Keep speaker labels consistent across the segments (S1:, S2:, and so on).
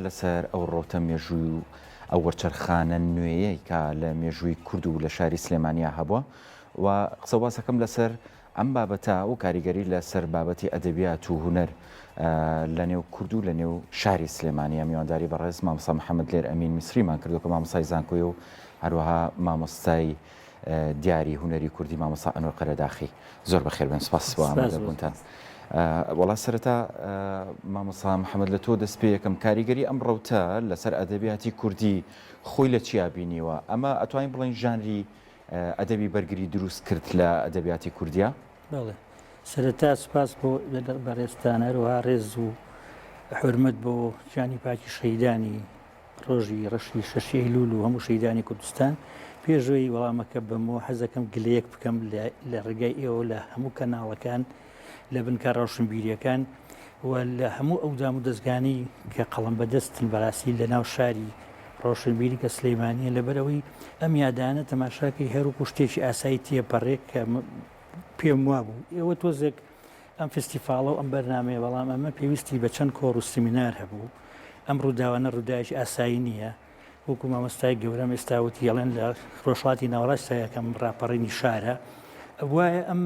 S1: لەسەر ئەو ڕەوتە مێژووی و ئەو وەرچەرخانە نوێیەی کە لە مێژووی کورد و لە شاری سلێمانیا هەبووە و قسە و باسەکەم لەسەر ئەم بابەتە و کاریگەری لەسەر بابەتی ئەدەبیات و هونەر لە نێو کورد و لە نێو شاری سلێمانیە. میوانداری بەڕێز مامۆستا محەممەد لێر ئەمین میسریمان کردو کە مامۆستای زانکۆی و هەروەها مامۆستای دیاری هونەری کوردی مامۆستا ئەنوەر قەرەداخی. زۆر بەخێر بێن، سپاس بۆ ئامادەبوونتان. وەڵا سەرەتا مامۆستا محەممەد لە تۆ دەست پێ یەکەم کاریگەری ئەم ڕەوتە لەسەر ئەدەبیاتی کوردی خۆی لە چیا بینیوە؟ ئەمە ئەتوانین بڵێین ژانری ئەدەبی بەرگری دروست کرد لە ئەدەبیاتی کوردیا؟
S2: بەڵێ سەرەتا سوپاس بۆ بەڕێزتان هەروەها ڕێز و حورمەت بۆ گیانی پاکی شەهیدانی ڕۆژی ڕەشی شەشی ئەیلول و هەموو شەهیدانی کوردستان پێشەوەی وەڵامەکە بەمەوە حەزەکەم گلەیەک بکەم لە ڕێگای ئێوە لە هەموو کەناڵەکان لە بنکە ڕۆشنبیریەکان و لە هەموو ئەو دام و دەستگانی کە قەڵەم بەدەستن بەڕاستی لە ناو شاری ڕۆشنبیری کە سلەیمانیە لەبەرەوەی ئەم یادانە تەماشاکەی هەروکو شتێکی ئاسایی تێپەڕێک کە پێم وابوو ئێوە تۆزێک ئەم فستیفاڵە و ئەم بەرنمەیە بەڵام ئەمە پێویستی بە چەند کۆڕ و سیمینار هەبوو ئەم ڕووداوانە ڕووداوێکی ئاسایی نییە وەکو مامۆستای گەورەم ئێستا وتی ئەڵێن لە ڕۆژهەڵاتی ناوەڕاست یەکەم ڕاپەڕینی شارە وایە ئەم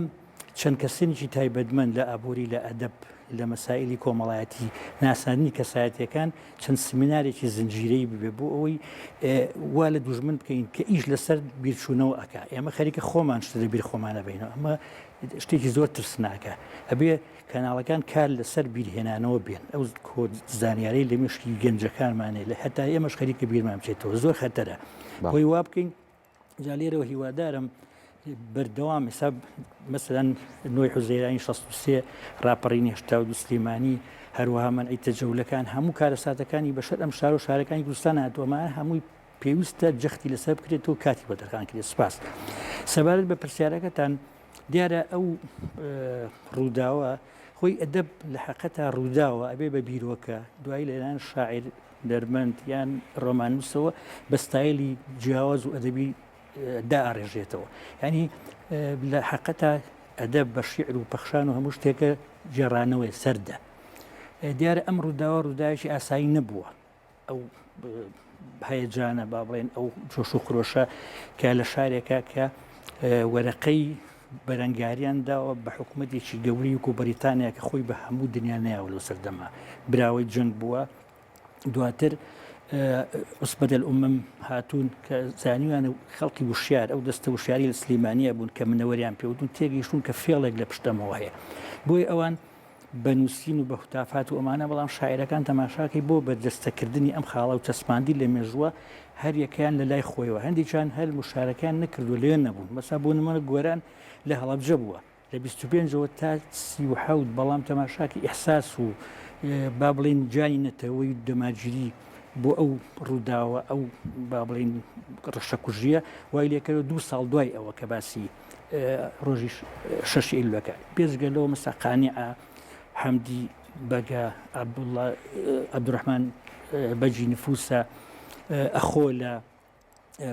S2: چەند کەسێنێکی تایبەتمەند لە ئابووری لە ئەدەب لە مەسائلی کۆمەڵایەتی ناساندنی کەسایەتیەکان چەند سمینارێکی زنجیرەی ببێ بۆ ئەوەی وا لە دوژمن بکەین کە ئیش لەسەر بیرچوونەوە ئەک ئێمە خەریکە خۆمان شتە لە بیر خۆمانە بینەوە ئەمە شتێکی زۆر ترسناکە ئەبێ کەناڵەکان کار لەسەر بیرهێنانەوە بێن ئەو کۆد زانیاری لە مشکی گەنجەکانمانێ لە هەتا ئێمەش خەریکە بیرمان بچێتەوە زۆر خەتەرە بۆی وا بکەین جا لێرەوە هیوادارم بەردەوام ئێستا مەسەلەن نۆی حوزەیرانی 63 ڕاپەڕینی 82 سلێمانی هەروەها مەنعی تەجەولەکان هەموو کارەساتەکانی بەشەر ئەم شار و شارەکانی کوردستان هاتووە ئەمانە هەمووی پێویستە جەختی لەسەر بکرێت و کاتی بۆ تەرخان کرێت سپاس سەبارەت بە پرسیارەکەتان دیارە ئەو ڕووداوە خۆی ئەدەب لە حقەتا ڕووداوە ئەبێ بە بیرۆکە دوایی لەلایەن شاعیر دەرمەند یان ڕۆماننووسەوە بە ستایلی جیاواز و ئەدەبی دائەڕێژێتەوە یعنی لە حقەتا ئەدەب بە شیعر و پەخشان و هەموو شتێکە گێڕانەوەی سەردە دیارە ئەم ڕووداوە ڕووداوێکی ئاسایی نەبووە ئەو هەیەجانە با بڵێن ئەو جۆش و خرۆشە کە لە شارێکە کە وەرەقەی بەرەنگاریان داوە بە حکوومەتێکی گەورەی وەکو بەریتانیا کە خۆی بە هەموو دنیا نایەوە لەو سەردەمە براوەی جەنگ بووە دواتر عوسبەت الأمم هاتوون کە زانیویانە خەڵکی وشیار ئەو دەستە وشیاری لە سلیمانیە بوون کە منەوەریان پێوتون تێگەیشتون کە فێڵێک لە پشتەمەوە هەیە بۆیە ئەوان بە نووسین و بە هوتافات و ئەمانە، بەڵام شاعیرەکان تەماشاکەی بۆ بەرجەستەکردنی ئەم خاڵە و چەسپاندی لە مێژووە هەر یەکەیان لە لای خۆیەوە، هەندێکیان هەر موشارەکەیان نەکردووە لەوێ نەبوون، مەسا بۆ نموونە گۆران لە هەڵەبجە بووە لە 25 ەوە تا 37 بەڵام تەماشاکەی ئیحساس و با بڵێین گیانی نەتەوەی و دەمارگیری بۆ ئەو ڕووداوە ئەو با بڵێین ڕەشەکوژییە وای لێکردووە دوو ساڵ دوای ئەوە کە باسی ڕۆژی شەشی ئەیلولەکە بێجگە لەوە مەسا قانیعە حەمدی بەگە عەبدوڵڵا عەبدوڕەحمان بەگی نفوسە ئەخۆ لە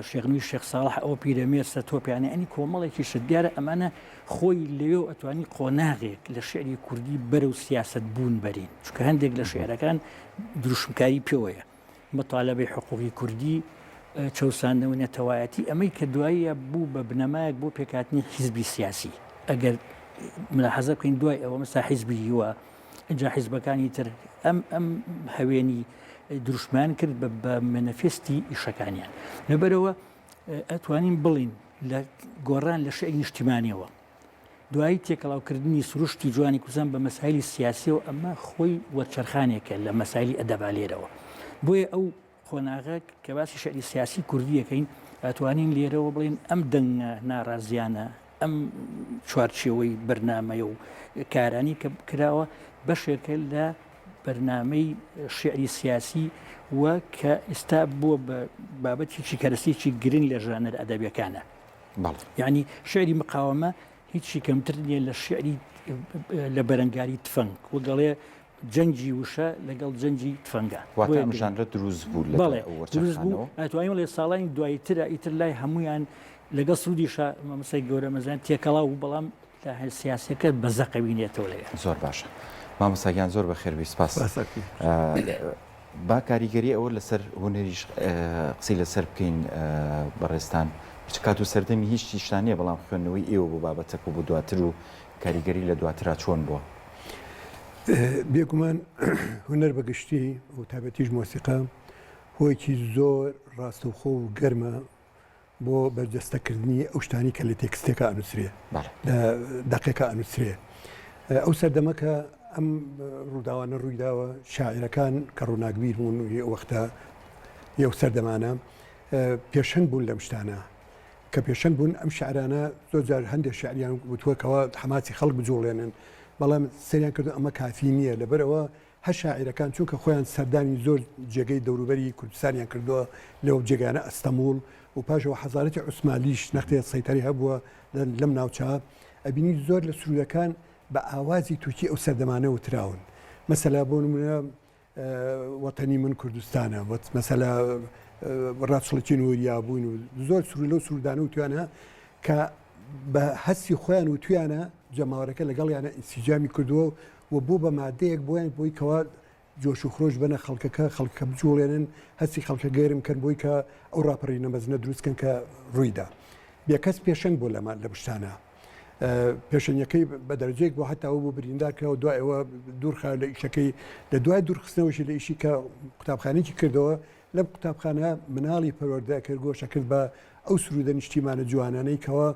S2: شێخنووی شێخ ساڵح ئەوە پیرەمێر سەر تۆپیانە ئەنی کۆمەڵێکی شت دیارە ئەمانە خۆی لەوێ و ئەتوانی قۆناغێک لە شعری کوردی بەرەو سیاست بوون بەرین چونکە هەندێک لە شعرەکان دروشمکاری پێوەیە مطالبەی حقوقی کوردی، چەوساندنەوەی نەتەوایەتی، ئەمەی کە دواییە بوو بە بنەمایەک بۆ پێکهاتنی حیزبی سیاسی. ئەگەر ملاحەزە بکەین دوای ئەوە مەسا حیزبی هیوا، ئینجا حیزبەکانی تر ئەم ئەم هەوێنی دروشمیان کرد بە بە مەنەفێستی ئیشەکانیان. لەبەرئەوە ئەتوانین بڵێین لە گۆڕان لە شیعری نیشتیمانیەوە دوایی تێکەڵاوکردنی سروشتی جوانی کوردستان بە مەسایلی سیاسیەوە ئەمە خۆی وەرچەرخانێکە لە مەسایلی ئەدەبا لێرەوە بۆیە ئەو قۆناغە کە باسی شعری سیاسی کوردیەکەین ئەتوانین لێرەوە بڵێن ئەم دەنگە ناڕازیانە ئەم چوارچێوەی بەرنمەیە و کارانی کە کراوە بەشێکە لە بەرنامەی شعری سیاسی و کە ئێستا بووە بە بابەتێکی کەرەسێکی گرنگ لە ژانەر ئەدەبیەکانە.
S1: بەڵێ.
S2: یانی شعری مقاوەمە هیچی کەمتر نییە لە شعری لە بەرەنگاری تفەنگ وەک دەڵێ جەنگی وشە لەگەڵ جەنگی تفەنگە.
S1: واتە ئەم ژانرە دروست بوو لە
S2: بەڵێ دروست بوو ئەتوانین بڵێ ساڵانی دواییترە ئیتر لای هەمویان لەگەڵ سرودیشا مامۆستای گەورە مەزان تێکەڵاو بوو بەڵام سیاسەکە بە زەقەوینێتەوە لەوێ.
S1: زۆر باشە مامۆستا گیان زۆر بەخێربێی سپاس. با کاریگەری ئەوە لەسەر هونەریش قسەی لەسەر بکەین بەڕێزتان چ کات و سەردەمی هیچ شتیشتان نییە بەڵام خوێندنەوەی ئێوە بۆ بابەتەکە و بۆ دواتر و کاریگەری لە دواترا چۆن بووە؟
S3: بێگومان هونەر بە گشتی و تایبەتیش مۆسیقا هۆیەکی زۆر ڕاستەوخۆ و گەرمە بۆ بەرجەستەکردنی ئەو شتانی کە لە تێکستێکا ئەنووسرێ لە دەقێکا ئەنووسرێ ئەو سەردەمە کە ئەم ڕووداوانە ڕوویداوە شاعیرەکان کە ڕووناکبیر بوون و وەختە یەو سەردەمانە پێشەنگ بوون لەم شتانە کە پێشەنگ بوون ئەم شعرانە زۆر جار هەندێک شعریان وتووە کەوا حەماسی خەڵک بجوڵێنن بەڵام سەریان کردو ئەمە کافی نییە لەبەرئەوە هەر شاعیرەکان چونکە خۆیان سەردانی زۆر جێگەی دەوروبەری کوردستانیان کردووە لەو جێگانە ئەستەموڵ و پاشەوە حەزارەتی عوسمانلیش نەختێ سەیتەری هەبووە لەم ناوچە ئەبینی زۆر لە سروودەکان بە ئاوازی تورکی ئەو سەردەمانە وتراون مەسەلا بۆ نمونە وەتەنی من کوردستانە وەت مەسەلا ڕاچڵەکین و وریابوون و زۆر سرو لەو سرودانە وتویانە کە بە هەستی خۆیان وتویانە جەماوەرەکە لەگەڵیانە ئینسیجامی کردووە و بوو بە مادەیەک بۆیان بۆی کەوا جۆش و خرۆش بەنە خەڵکەکە خەڵکەکە بجوڵێنن هەستی خەڵکە گەرم کەن بۆی کە ئەو ڕاپەڕینە مەزنە دروست کەن کە ڕوویدا بێکەس پێشەنگ بوو لەمە لە شتانە پێشەنگەکەی بە دەرەجەیەک بۆ هەتا ئەو بوو بریندار کرا و دوای ئەوە دوورخرا لە ئیشەکەی لە دوای دوورخستنەوەشی لە ئیشی کە قوتابخانەیەکی کردەوە لەم قوتابخانە مناڵی پەروەردە کرد گۆشە کرد بە ئەو سروودە نیشتیمانە جوانانەی کەوا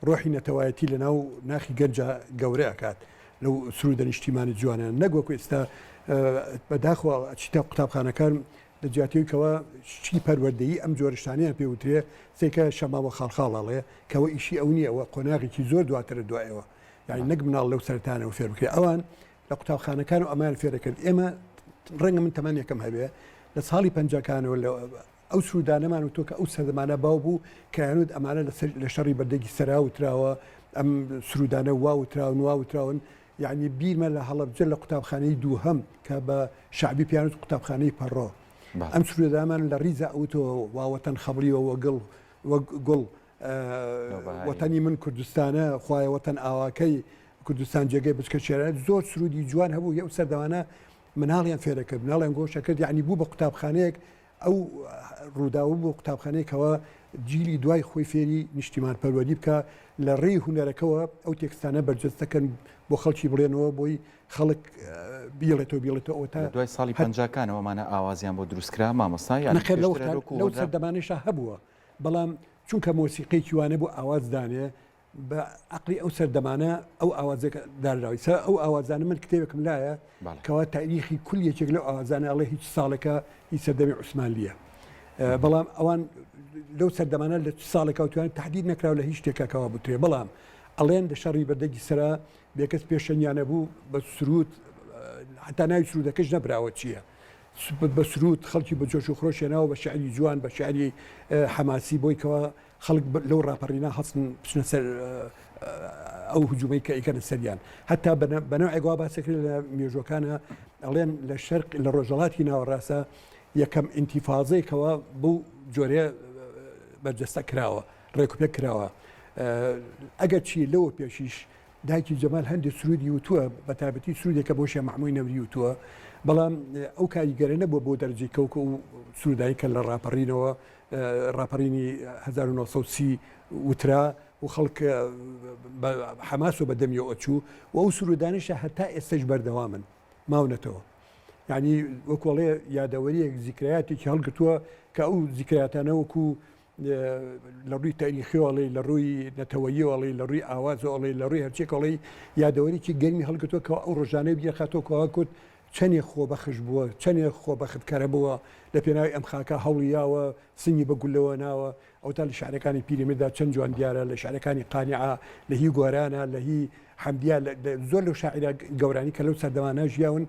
S3: ڕۆحی نەتەوایەتی لە ناو ناخی گەنجا گەورە ئەکات لەو سروودە نیشتیمانە جوانە نەک وەکو ئێستا بەداخەوە ئەچیتە قوتابخانەکان لە جیاتی ئەوی کەوا شتی پەروەردەیی ئەم جۆرە شتانەیان پێ وترێ سەیرکە شەماڵ و خاڵخاڵ ئەڵێ کەوە ئیشی ئەو نییە ئەوە قۆناغێکی زۆر دواترە دوای ئەوە یانی نەک مناڵ لەو سەرەتانەوە فێر بکرێ ئەوان لە قوتابخانەکان و ئەمەیان فێر دەکرد ئێمە ڕەنگە من تەمەنێکم هەبێ لە ساڵی پەنجاکانەوە لە ئەو سرودانەمان وتووە کە ئەو سەردەمانە باو بوو کە یانوت ئەمانە لەسەر لە شەڕی بەردەگی سەرا وتراوە ئەم سرودانە وا وتراون وا وتراون یەعنی بیرمە لە هەڵەبجە لە قوتابخانەی دووهەم کە بە شەعبی پێیان وت قوتابخانەی پەڕۆ ئەم سرودانەمان لە ڕیزا ئەوتەوە وا وەتەن خەمڵیوە وە گڵ وەک گوڵ وەتەنی من کوردستانە خوایە وەتەن ئاواکەی کوردستان جێگەی بچکە شێرانە زۆر سرودی جوان هەبوو ئەو سەردەمانە مناڵیان فێرەکرد مناڵیان گۆشەکرد یعنی بوو بە قوتابخانەیەک ئەو ڕووداوە بووە قوتابخانەیەکەوە جیلی دوای خۆی فێری نیشتیمانپەروەری بکا لە ڕێی هونەرەکەوە ئەو تێکستانە بەرجەستە کەن بۆ خەڵکی بڵێنەوە بۆی خەڵک بیڵێتەوە بیڵێتەوە ئەوەتا
S1: لە دوای ساڵی پەنجاکانەوە ئەمانە ئاوازیان بۆ دروست کرا مامۆستا یان
S3: نەخێر لەو لەو سەردەمانەشا هەبووە بەڵام چونکە مۆسیقێکی وانە بۆ ئاواز دانێ بە عەقڵی ئەو سەردەمانە ئەو ئاوازێک دانراوی سە ئەو ئاوازانە من کتێبێکم لایە کەوا تاریخی کل یەکێک لەو ئاوازانە ئەڵێ هیچ ساڵێکە هی سەردەمی عوسمانلیە بەڵام ئەوان لەو سەردەمانە لە ساڵێکە توان تهدید نەکراو لە هیچ شتێکەکەەوە بترێ بەڵام ئەڵێن لە شەڕی بەردەگی سرا بێکەس پێشەنگیانە بوو بە سرود حتا ناوی سرودەکەش نەبراوە چییە؟ بە سرود خەڵکی بە جۆش و خرۆشێناوە بە شعری جوان بە شعری حەماسی بۆی کەەوە خەڵک لەو ڕاپەڕینە هەڵسن بچنە سەر ئەو هجوومەی کە ئەیکەنە سەریان. هەتا بە نەوعێک وا باس دەکرێت لە مێژووەکانا ئەڵێن لە شەرق لە ڕۆژهەڵاتی ناوەڕاستە یەکەم ئینتیفازەی کەوا بەو جۆرەیە بەرجەستە کراوە، ڕێکوپێک کراوە. ئەگەرچی لەوە پێشیش دایکی جەمال هەندێک سروودی وتووە، بە تایبەتی سروودێکە بۆ شێخ مەحمووی نەمری وتووە، بەڵام ئەو کاریگەرە نەبووە بۆ دەرەجەی کە وەکوو ئەو سروودانەی کە لە ڕاپەڕینەوە ڕاپەڕینی 1930 وترا و خەڵک بە حەماس و بە دەمیەوە ئەچوو و ئەو سروودانەشە هەتا ئێستەش بەردەوامن ماونەتەوە. یعنی وەکۆڵێ یادەوەریەک زیکرایاتێکی هەڵگرتووە کە ئەو زیکراتانە وەکو لە ڕووی تاریخیەوە لە ڕووی نەتەوەیەوە لە ڕووی ئاوازەوە لە ڕووی هەرچێکەڵی یادەوەریی گەرمی هەڵگرتووە کە ئەو ڕۆژانەی بیرخاتەوە کەوا کورد چەنێ خۆبەخش بووە، چەنێ خۆبەختکەرە بووە، لە پێناوی ئەم خاکە هەوڵی یاوە، سنگی بە گوللەوە ناوە، ئەوەتا لە شیعرەکانی پیرەمێردا چەند جوان دیارە، لە شیعرەکانی قانعا، لە هی گۆرانە، لە هی حەمدیە، لە زۆر لەو شاعیرە گەورانەی کە لەو سەردەمانە ژیاون،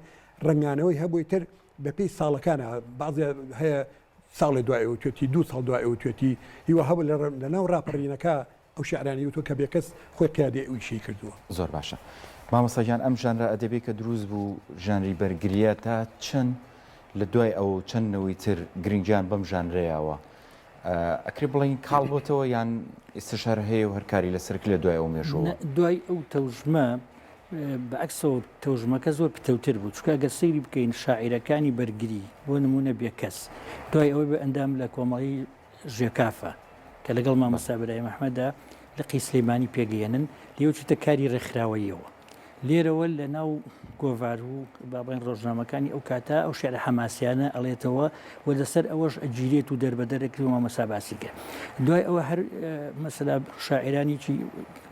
S3: ڕەنگانەوەی هەبوو، ئیتر بە پێی ساڵەکانە، بەعزێ هەیە ساڵێ دوای ئەوتوێتی، دوو ساڵ دوای ئەوتوێتی، هی وا هەبوو لە ناو ڕاپەڕینەکە ئەو شیعرانەی وتوە کە بێکەس خۆی قیادەی ئەو ئیشەی کردووە.
S1: زۆر باشە مامۆستا گیان ئەم ژانرە ئەدەبیە کە دروست بوو ژانری بەرگریە تا چەند لە دوای ئەوە و چەند نەوەی تر گرنگیان بەم ژانرەیاوە ئەکرێ بڵێین کاڵ بۆتەوە یان ئیستش هەر هەیە و هەر کاری لەسەر کرد لە دوای ئەو مێژووەوە؟
S2: دوای ئەو تەوژمە. بە عەکسەوە تەوژمەکە زۆر پتەوتر بوو، چونکە ئەگەر سەیری بکەین شاعیرەکانی بەرگری بۆ نموونە بێکەس دوای ئەوەی بە ئەندام لە کۆمەڵی ژێکافە کە لەگەڵ مامۆستا برایم ئەحمەدا لقی سلێمانی پێگەیەنن لێوە چووتە کاری ڕێکخراوەییەوە. لێرەوە لە ناو گۆڤار و با بڵێین ڕۆژنامەکانی ئەو کاتە ئەو شعرە حەماسیانە ئەڵێتەوە و لەسەر ئەوەش ئەگیرێت و دەربەدەر ئەکرێت و مامۆستا باسی کرد. دوای ئەوە هەر مەسەلا شاعیرانێکی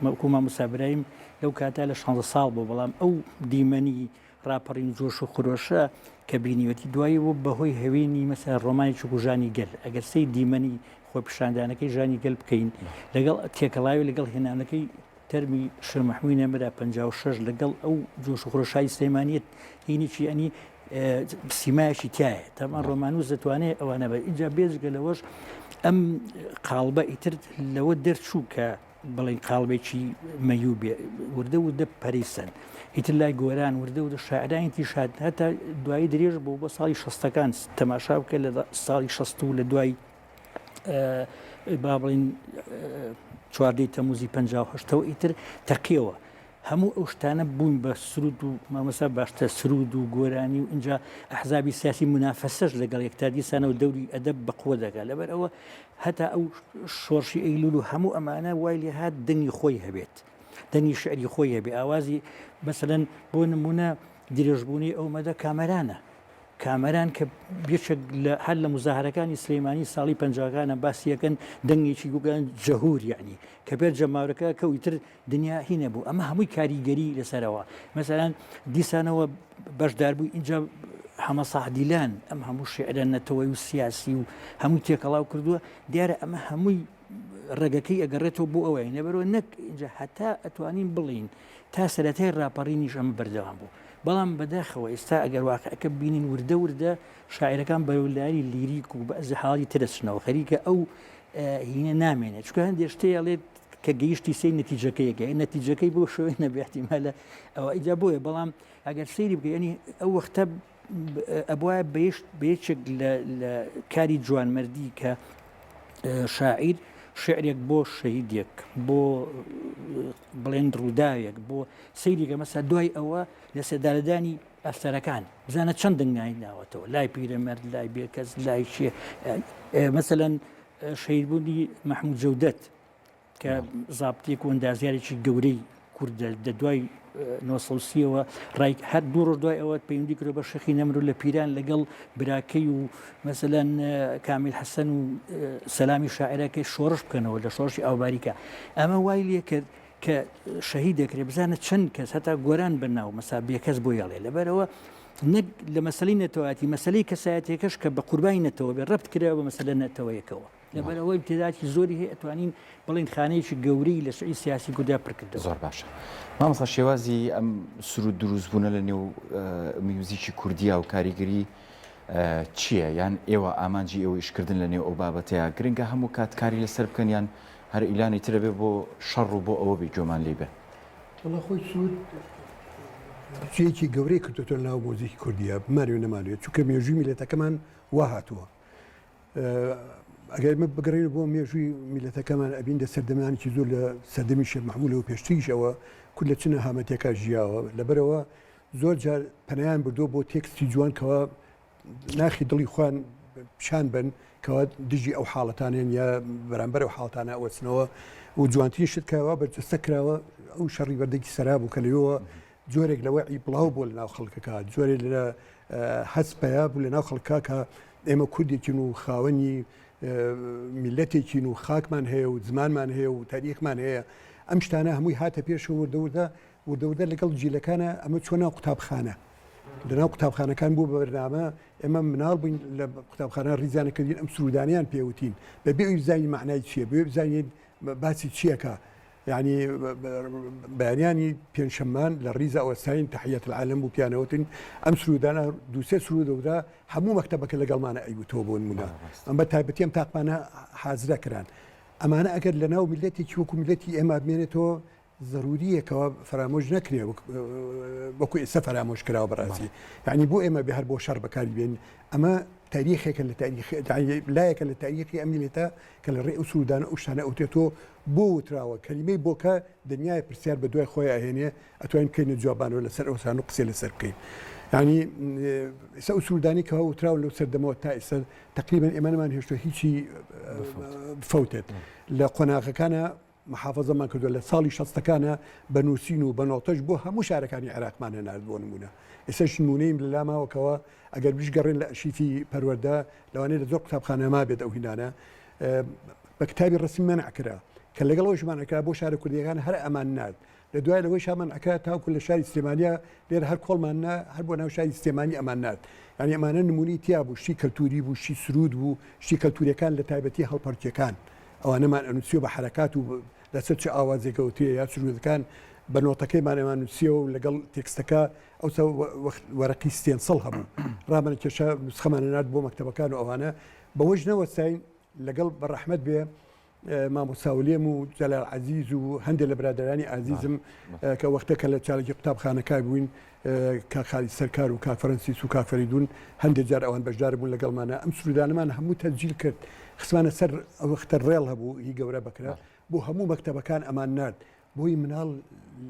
S2: وەکوو مامۆستا برایم لەو کاتە لە شانزە ساڵ بوو بەڵام ئەو دیمەنی ڕاپەڕین و جۆش و خرۆشە کە بینیوەتی دوایی بوو بەهۆی هەوێنی مەسەلا ڕۆمانێکی وەکوو ژانی گەل ئەگەر سەیر دیمەنی خۆپیشاندانەکەی ژانی گەل بکەین لەگەڵ تێکەڵاوی لەگەڵ هێنانەکەی تەرمی شێخ مەحموی نەمرە 56 لەگەڵ ئەو جۆش و خرۆشای سلێمانیت هینێکی ئەنی سیمایەکی تایە تەمان ڕۆمانوس دەتوانێت ئەوانە بە ئینجا بێجگە لەوەش ئەم قاڵبە ئیتر لەوە دەرچوو کە بڵین قاڵبێکی مەیوو بێ وردە وردە پەریسن ئیتر لای گۆران وردە وردە شاعرانی تیش هات هەتا دوایی درێژ بوو بۆ ساڵی شەستەکان تەماشا بکە لە ساڵی شەست و لە دوای با بڵین چواردەی تەموزی 58ەوە ئیتر تەقیەوە هەموو ئەو شتانە بوون بە سرود و مامەسا باشتر سرود و گۆرانی و اینجا ئەحزابی سیاسی منافەسەش لەگەڵ یەکتا دیسانەوە دەوری ئەدەب بەقوە دەکات لەبەر ئەوە هەتا ئەو شۆڕشی ئەیلول و هەموو ئەمانە وای لێ هات دەنگی خۆی هەبێت دەنگی شعری خۆی هەبێ ئاوازی مەسەلەن بۆ نمونە درێژبوونی ئەو مەدە کامەرانە کامەران کە یەکێک لە هەر لە مزاهرەکانی سلەیمانی ساڵی پەنجاکانە باسیەکەن دەنگێکی گوگان جەهور یعنی کە پێر جەماورەکە کە ئیتر دنیا هی نەبوو ئەمە هەمووی کاریگەری لەسەرەوە مەسەلەن دیسانەوە بەشداربووی ئینجا حەمە سەعدیلان ئەم هەموو شعرە نەتەوەی و سیاسی و هەمووی تێکەڵاو کردووە دیارە ئەمە هەمووی ڕێگەکەی ئەگەڕێتەوە بۆ ئەوەی نەبەرەوە نەک اینجا هەتا ئەتوانین بڵین تا سەرەتای ڕاپەڕینیش ئەمە بەردەوام بوو بەڵام بەداخەوە ئێستا ئەگەر واقعەکە بینین وردە وردە شاعرەکان بەرەو لاری لیریک و بەزی حاڵی ترەچنەوە خەریکە ئەو هینە نامێنێت چونکە هەندێک شتێ ئەڵێت کە گەیشتی سەی نەتیجەکەیەکە نەتیجەکەی بۆ شوێن نەبێ احتیمالە ئەوە ئیجا بۆیە بەڵام ئەگەر سەیری بکەی ینی ئەو وەختە ئەبواە بەیشت بەیەکێک لە کاری جوانمەردی کە شاعیر شعرێک بۆ شەهیدێک بۆ بڵێن ڕووداوێک بۆ سەیریکە مەسا دوای ئەوە لە سێدارەدانی ئەفسەرەکان بزانە چەند دەنگانی ناوەتەوە لای پیرەمەرد لای بێکەس لای چێ مەسەەن شەهیدبوونی مەحمود جەودەت کە زابتێک و ئەندازیارێکی گەورەی کوردە لە دوای 930ەوە ڕای هەر دوو ڕۆژ دوای ئەوە پەیوەندی کرد بە شێخی نەمر و لە پیران لەگەڵ براکەی و مەسەلەن کامیل حەسەن و سەلامی شاعرەکەی شۆڕش بکەنەوە لە شۆڕشی ئاوباریکە ئەمە وای لێ کرد کە شەهید دەکرێت بزانە چەند کەس هەتا گۆران بەناو مەسا بێکەس بۆ یاڵێ لەبەرەوە نەک لە مەسەلەی نەتەوایەتی مەسەلەی کەسایەتیەکەش کە بە قوربانی نەتەوە بێ ڕەبت کراوە بە مەسەلە نەتەوەیەکەوە لەبەرئەوە ئیمتیدادی زۆری هەیە ئەتوانین بڵێین خانەیەکی گەورەی لە شعری سیاسی کوردا پڕ کردەوە.
S1: زۆر باشە مامۆستا شێوازی ئەم سرود دروست بوونە لە نێو میوزیکی کوردیا و کاریگەری چییە یان ئێوە ئامانجی ئێوە ئیشکردن لە نێو ئەو بابەتەیە گرنگە هەموو کات کاری لەسەر بکەن یان هەر ئیلانی ترە بێ بۆ شەڕ و بۆ ئەوە بێ گوێمان لی بێ؟
S3: وەڵا خۆی سرود جێیەکی گەورەی کردۆتە ناو مۆزیکی کوردیە بمانەوێ نەمانەوێ چونکە مێژووی میللەتەکەمان وا هاتووە ئەگەر ئێمە بگەڕێین بۆ مێژووی میللەتەکەمان ئەبین لە سەردەمانێکی زۆر لە سەردەمی شێخ مەحموودەوە پێشتریشەوە کورد لە چ نەهامەتێکا ژیاوە لەبەرەوە زۆر جار پەنایان بردووە بۆ تێکستی جوان کەوا ناخی دڵی خۆیان پیشان بن کەوا دژی ئەو حاڵەتانێن یا بەرامبەر ئەو حاڵتانە ئەوەچنەوە و جوانترین شت کەوا بەرجەستە کراوە ئەو شەڕی بەردێکی سەرا بوو کە لەوێوە جۆرێک لە وەعی بڵاو بوو لە ناو خەڵکەکە جۆرێک لە هەست پەیا بوو لە ناو خەڵکە کە ئێمە کوردێکین و خاوەنی میلەتێکین و خاکمان هەیە و زمانمان هەیە و تاریخمان هەیە ئەم شتانە هەمووی هاتە پێش و وردە وردە وردە وردە لەگەڵ جیلەکانە ئەمە چۆ ناو قوتابخانە لەناو قوتابخانەکان بوو بە بەرنامە ئێمە مناڵ بووین لە قوتابخانە ڕیزیانە کردین ئەم سرودانیان پێوتین بەبێ ئەوی بزانین معنای چییە بێ بزانین باسی چیەکە یانی بەیانیانی پێنجشەممان لە ڕیزە ئەوەستاین تحیە العالم بوو پیانەوتین ئەم سرودانە دووسێ سرودە ودا هەموو مەکتەبەکە لەگەڵمانە ئەیوتەوە بۆ نمونە ئەم بە تایبەتی ئەم تاقمانە حازرە کران ئەمانە ئەگەر لە ناو میلەتێکی وەکو میلەتی ئێمە بمێنێتەوە ضروریە کەوا فەرامۆش نەکرێ وەکو ئێستا فەرامۆش کراوە بەڕاستی یعنی بۆ ئێمە بێ هەر بۆ شەڕ بەکاری بێن ئەمە. تاریخێکە لە تاریخ لایەکە لە تاریخی ئەم میللەتە کە لە ڕێی ئەو سروودانە ئەو شتانە ئەوترێت تۆ بۆ وتراوە کەلیمەی بۆکە دنیای پرسیار بە دوای خۆی ئەهێنێ ئەتوانین بکەینە جوابانەوە لەسەر ئەو سان و قسەی لەسەر بکەین یعنی ئێستا ئەو سروودانی کە وتراون لەو سەردەمەوە تا ئێستا تقریبا ئێمە نەمان هێشتووە هیچی بفەوتێت لە قۆناغەکانە محافەزەمان کردووە لە ساڵی شەستەکانە بە نووسین و بە نۆتەش بۆ هەموو شارەکانی عێراقمان هەنارد بۆ نموونە ئێستاش نموونەیم لە لا ماوە کەوا ئەگەر بشگەڕێن لە ئەرشیفی پەروەردە لەوانەیە لە زۆر قوتابخانە مابێت ئەو هینانە بە کتابی ڕەسمی مەنع کرا کە لەگەڵ ئەوەش مەنع کرا بۆ شارە کوردیەکان هەر ئەمان نارد لە دوای لەوەیشا مەنع کرا تاوکو لە شاری سلێمانیا لێرە هەر کۆڵمان نا هەر بۆ ناو شاری سلێمانی ئەمان نارد یعنی ئەمانە نمونەی تیا بوو شتی کەلتوری بوو شتی سرود بوو شتی کەلتوریەکان لە تایبەتی هەڵپەرکێکان ئەوانەمان ئەنووسیەوە بە حەرەکات و لەسەر چ ئاوازێک ئەوترێ یا سروودەکان بە نۆتەکەیمان ئەمان نووسیەوە و لەگەڵ تێکستەکە ئەوسا وەخت وەرەقی ستێنسڵ هەبوو ڕامان کێشا نوسخەمان نارد بۆ مەکتەبەکان و ئەوانە بەوەش نەوەستاین لەگەڵ بە ڕەحمەت بێ مامۆستا ولێم و جەلال عەزیز و هەندێک لە برادەرانی ئازیزم کە وەختە کە لە چالاکی قوتابخانەکە بووین کاک خالید سەرکار و کاک فەرەنسیس و کاک فەریدون هەندێک جار ئەوان بەشدار بوون لەگەڵمانە ئەم سرودانەمان هەموو تەسجیل کرد خستمانە سەر ئەو وەختە ڕێڵ هەبوو هی گەورە بەکرا بۆ هەموو مەکتەبەکان ئەمان نارد بۆی مناڵ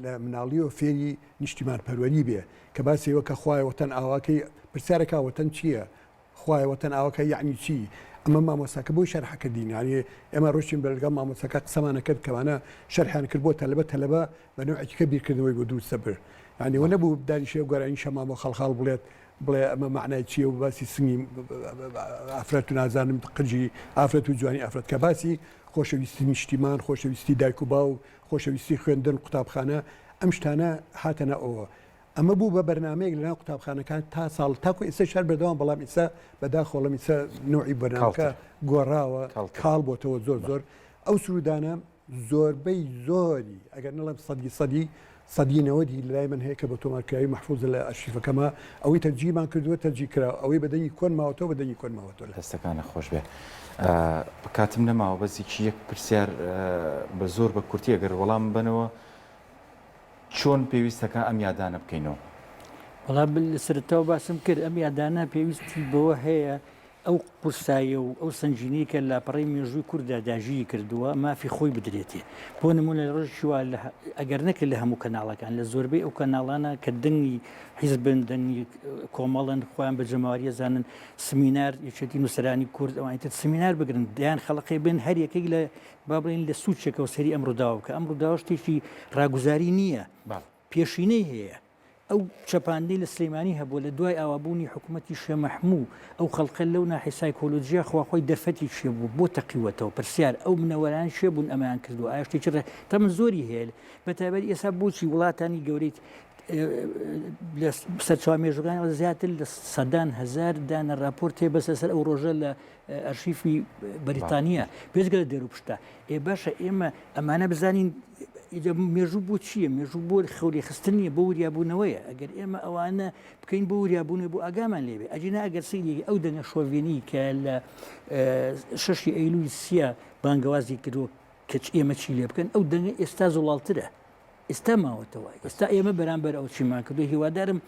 S3: لە مناڵیەوە فێری نیشتیمان پەروەری بێ کە باسی ئەوە کە خوایە وەتەن ئاواکەی پرسیارەکە وەتەن چییە؟ خوایە وەتەن ئاوەکە یەعنی چی؟ ئەمە مامۆستاکە بۆی شەرح کردین یانی ئێمە ڕۆشتین بە لەگەڵ مامۆستاکە قسەمان کرد کەوانە شەرحیان کرد بۆ تەلەبە تەلەبە بە نەوعێکی کە بیرکردنەوەی بۆ دروست دەبرد یانی وە نەبوو دانیشێ گۆرانی شەمامە خەڵخاڵ بڵێت بڵێ ئەمە مەعنای چییە و باسی سنگی ئافرەت و نازانم قژی ئافرەت و جوانی ئافرەت کە باسی خۆشەویستی نیشتیمان خۆشەویستی دایک و باوک خۆشەویستی خوێندن قوتابخانە ئەم شتانە هاتە ناوەوە ئەمە بوو بە بەرنامەیەک لەناو قوتابخانەکان تا ساڵ تاکو ئێستاش هەر بەردەوام بەڵام ئێستا بەداخەوە ڵەم ئێستا نەوعی بەرنامەکە گۆڕاوە کاڵ بۆتەوە زۆر زۆر ئەو سرودانە زۆربەی زۆری ئەگەر نەڵێم سەدی سەدی سەدی نەوەدی لای من هەیە کە بە تۆمارکراوی مەحفوزە لە ئەرشیفەکەما ئەوەی تەرجیمان کردووە تەرجی کرا ئەوەی بە دەنگی کۆن ماوەتەوە بە دەنگی کۆن ماوەتەوە لە
S1: دەستەکانە خۆش بێ کاتم نەماوە بەس یەکی یەک پرسیار بە زۆر بە کورتی ئەگەر وەڵام بەنەوە چۆن پێویستەکا ئەم یادانە بکەینەوە؟
S2: وەڵا من لە سەرەتاوە باسم کرد ئەم یادانە پێویستی بەوە هەیە ئەو قورساییە و ئەو سەنگینەی کە لاپەڕەی مێژووی کورددا داگیری کردووە مافی خۆی بدرێتێ بۆ نموونە لە ڕۆژێکی وا لە ئەگەر نەکرد لە هەموو کەناڵەکان لە زۆربەی ئەو کەناڵانە کە دەنگی حیزبن دەنگی کۆمەڵن خۆیان بە جەماوەری ئەزانن سمینار یەکێتی نووسەرانی کورد ئەوانی تر سمینار بگرن دەیان خەڵقێ بن هەر یەکێک لە با بڵێین لە سوچێکەوە سەیری ئەم ڕووداوە بکە، ئەم ڕووداوە شتێکی ڕاگوزاری نییە، پێشینەی هەیە. ئەو چەپاندنەی لە سلێمانی هەبووە لە دوای ئاوابوونی حکوومەتی شێ مەحموو، ئەو خەڵکە لەو ناحیە سایکۆلۆجییە خوا خۆی دەرفەتی چێ بوو بۆ تەقیوەتەوە؟ پرسیار، ئەو منەوەران کێ بوون ئەمەیان کردووە؟ ئایا شتێکی ڕێ تەمەن زۆری هەیە بە تایبەت ئێستا بۆچی وڵاتانی گەورەی لە سەرچاوە مێژووەکانەوە زیاتر لە سەدان هەزار دانە راپۆرت هەیە بەس لەسەر ئەو ڕۆژە لە ئەرشیفی بەریتانیا بێجگە لە دێر و پشتە ئێ باشە ئێمە ئەمانە بزانین مێژوو بۆ چییە مێژوو بۆ خەولی خستن نییە بۆ وریابوونەوەیە ئەگەر ئێمە ئەوانە بکەین بۆ وریابوونەوە بۆ ئاگامان لێبێ ئەگینا ئەگەر سەیری ئەو دەنگە شۆڤێنی کە لە شەشی ئەیلولی سیا بانگەوازی کردووە کەچ ئێمە چی لێ بکەن ئەو دەنگە ئێستا زوڵاڵترە ئێستا ماوەتەوە ئێستا ئێمە بەرامبەر ئەو چیمان کردو هیوادارم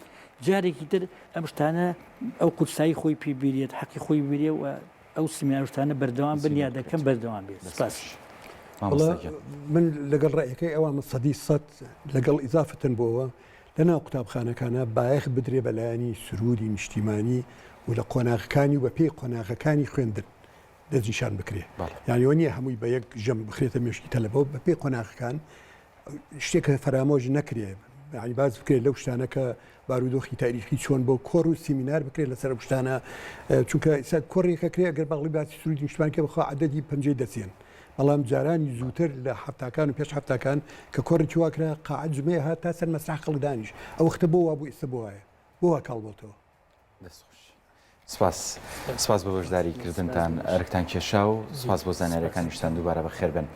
S2: جارێکی تر ئەم شتانە ئەو قورسایی خۆی پێ بیرێت حەقی خۆی بیرێ و ئەو سمینارشتانە بەردەوام بن یا دەکەم بەردەوام بێت سپاس.
S3: من لەگەڵ ڕەئیەکەی ئەوان من سەدی سەد لەگەڵ ئیزافتن بۆوە لەناو قوتابخانەکانە بایەخ بدرێ بە لایەنی سروودی نیشتیمانی و لە قۆناغەکانی و بە پێی قۆناغەکانی خوێندن دەستنیشان بکرێ یانی ئەوە نییە هەمووی بە یەک ژەم بخرێتە مێشکی تەلەبەوە بە پێی قۆناغەکان شتێک کە فەرامۆش نەکرێ یانی باس بکرێت لەو شتانە کە بارودۆخی تاریخی چۆن بۆ کۆڕ و سیمینار بکرێت لەسەر ئەو شتانە چونکە ئیسا کۆڕێکە کرێ ئەگەر باڵی باسی سرودی نیشتمان کە بەخوا عەدەدی پەنجەی دەچێن بەڵام جارانی زووتر لە حەفتاکان و پێش حەفتاکان کە کۆڕێکی وا کرا قاعە جمەیە هات تا سەر مەسرح خەڵک دانیش ئەو وەختە بۆ وابوو ئێستا بۆ وایە بۆ وا کاڵ بۆتەوە
S1: دەست خۆش سپاس سپاس بۆ بەشداری کردنتان ئەرکتان کێشا و سپاس بۆ زانیاریەکانیشتان دووبارە بەخێر بێن.